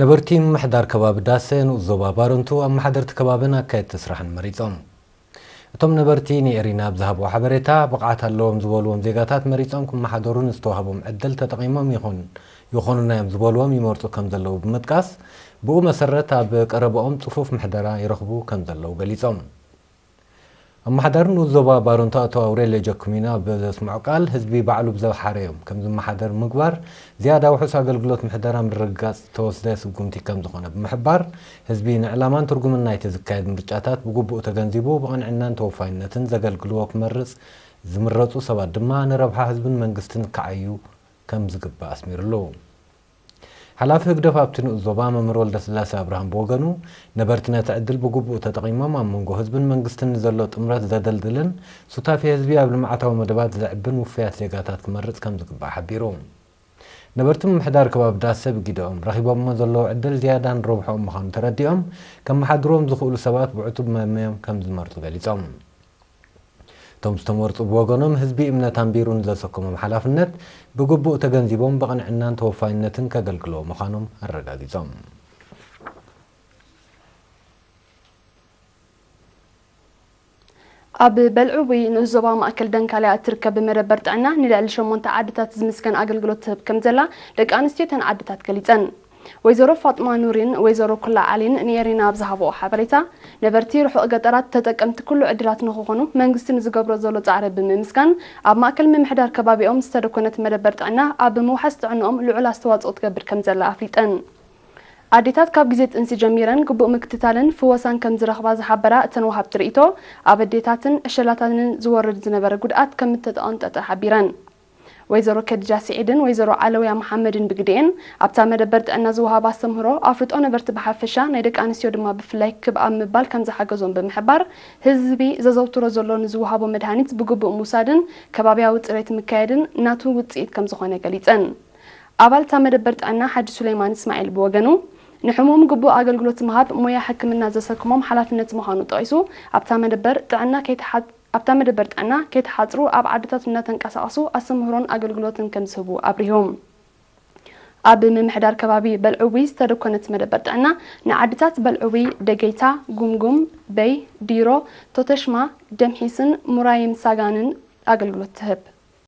ነበርቲ ምምሕዳር ከባቢ ዳሰ ንኡስ ዞባ ባረንቱ ኣመሓደርቲ ከባብን ኣካየድቲ ስራሕን መሪጾም። እቶም ነበርቲ ንኤሪና ኣብ ዝሃብዎ ሓበሬታ፣ ብቕዓት ኣለዎም ዝበልዎም ዜጋታት መሪጾም ክመሓደሩ ንዝተዋህቦም ዕድል ተጠቒሞም ይኹን ይኾኑና እዮም ዝበልዎም ይመርጹ ከም ዘለዉ ብምጥቃስ፣ ብኡ መሰረት ኣብ ቀረባኦም ጽፉፍ ምሕደራ ይረኽቡ ከም ዘለዉ ገሊጾም። ኣመሓዳሪ ንኡስ ዞባ ባረንቱ ኣቶ ኣውሬልዮ ጀኩሚኖ ኣብ ዘስምዖ ቃል፣ ህዝቢ ባዕሉ ብዘው ሓረዮም ከም ዝመሓደር ምግባር ዝያዳ ውሑስ ኣገልግሎት ምሕደራ ምርግጋጽ ዝተወስደ ስጉምቲ ከም ዝኾነ ብምሕባር፣ ህዝቢ ንዕላማን ትርጉምን ናይቲ ዝካየድ ምርጫታት ብግቡእ ተገንዚቡ ብቕንዕናን ተወፋይነትን ዘገልግልዎ ክመርጽ፣ ዝምረጹ ሰባት ድማ ንረብሓ ህዝብን መንግስትን ክዓዩ ከም ዝግባእ ኣስሚሩሉ። ሓላፊ ህግደፍ ኣብቲ ንኡስ ዞባ መምህር ወልደስላሴ ኣብርሃም ብወገኑ፣ ነበርቲ ነቲ ዕድል ብግቡእ ተጠቒሞም ኣብ መንጎ ህዝብን መንግስትን ንዘሎ ጥምረት ዘደልድልን ሱታፌ ህዝቢ ኣብ ልምዓታዊ መደባት ዘዕብን ውፉያት ዜጋታት ክመርጽ ከም ዝግባእ ሓቢሩ። ነበርቲ ምምሕዳር ከባቢ ዳሰ ብጊደኦም ረኺቦሞ ዘለዉ ዕድል ዝያዳ ንረብሖኦም ምዃኑ ተረዲኦም፣ ከመሓድርዎም ዝኽእሉ ሰባት ብዕቱብ መምዮም ከም ዝመርጹ ገሊጾም። እቶም ዝተመርጹ ብወገኖም፣ ህዝቢ እምነት ኣንቢሩ ንዘሰከሞም ሓላፍነት ብግቡእ ተገንዚቦም ብቕንዕናን ተወፋይነትን ከገልግልዎ ምዃኖም ኣረጋጊጾም። ኣብ በልዕቡይ ንኡስ ዞባ ማእከል ደንካልያ እትርከብ መደበር ጥዕና ንልዕሊ ሸሞንተ ዓድታት ዝምስገን ኣገልግሎት ትህብ ከም ዘላ ደቂ ኣንስትዮ እተን ዓድታት ገሊጸን። ወይዘሮ ፋጥማ ኑሪን ወይዘሮ ኩላ ዓሊን ንኤሪና ኣብ ዝሃብኦ ሓበሬታ፣ ነበርቲ ርሑቕ ገጠራት ተጠቀምቲ ኩሉ ዕድላት ንኽኾኑ መንግስቲ ንዝገብሮ ዘሎ ጻዕሪ ብምምስጋን፣ ኣብ ማእከል ምምሕዳር ከባቢኦም ዝተደኮነት መደበር ጥዕና ኣብ ምውሓስ ጥዕንኦም ልዑል ኣስተዋጽኦ ትገብር ከም ዘላ ኣፍሊጠን። ኣዴታት ካብ ግዜ ጥንሲ ጀሚረን ግቡእ ምክትታልን ፍወሳን ከም ዝረኽባ ዝሓበራ እተን ወሃብቲ ርእይቶ፣ ኣብ ኣዴታትን ዕሸላታንን ዝወርድ ዝነበረ ጉድኣት ከም እተጠቐንጠጠ ሓቢረን። ወይዘሮ ከድጃ ስዒድን ወይዘሮ ዓለውያ መሓመድን ብግዲኤን፣ ኣብታ መደበር ጥዕና ዝወሃብ ኣስተምህሮ ኣፍልጦ ነበርቲ ብሓፈሻ ናይ ደቂ ኣንስትዮ ድማ ብፍላይ ክብ ኣብ ምባል ከም ዝሓገዞም ብምሕባር፣ ህዝቢ ዘዘውትሮ ዘሎ ንዝወሃቦ መድሃኒት ብግቡእ ምውሳድን ከባብያዊ ጽሬት ምካየድን ናቱ ውጽኢት ከም ዝኾነ ገሊጸን። ኣባል እታ መደበር ጥዕና ሓጂ ሱሌማን እስማዒል ብወገኑ፣ ንሕሙም ግቡእ ኣገልግሎት ምሃብ ሞያ ሕክምና ዘሰክሞም ሓላፍነት ምዃኑ ጠቒሱ፣ ኣብታ መደበር ጥዕና ከይተሓ-፣ ኣብታ መደበር ጥዕና ከይተሓጽሩ ኣብ ዓድታት እናተንቀሳቐሱ ኣስተምህሮን ኣገልግሎትን ከም ዝህቡ ኣብሪሁ። ኣብ ምምሕዳር ከባቢ በልዕዊ ዝተደኮነት መደበር ጥዕና ንዓድታት በልዕዊ፣ ደገይታ፣ ጉምጉም፣ በይ፣ ዲሮ፣ ቶተሽማ፣ ደምሒስን ሙራይም ሳጋንን ኣገልግሎት ትህብ።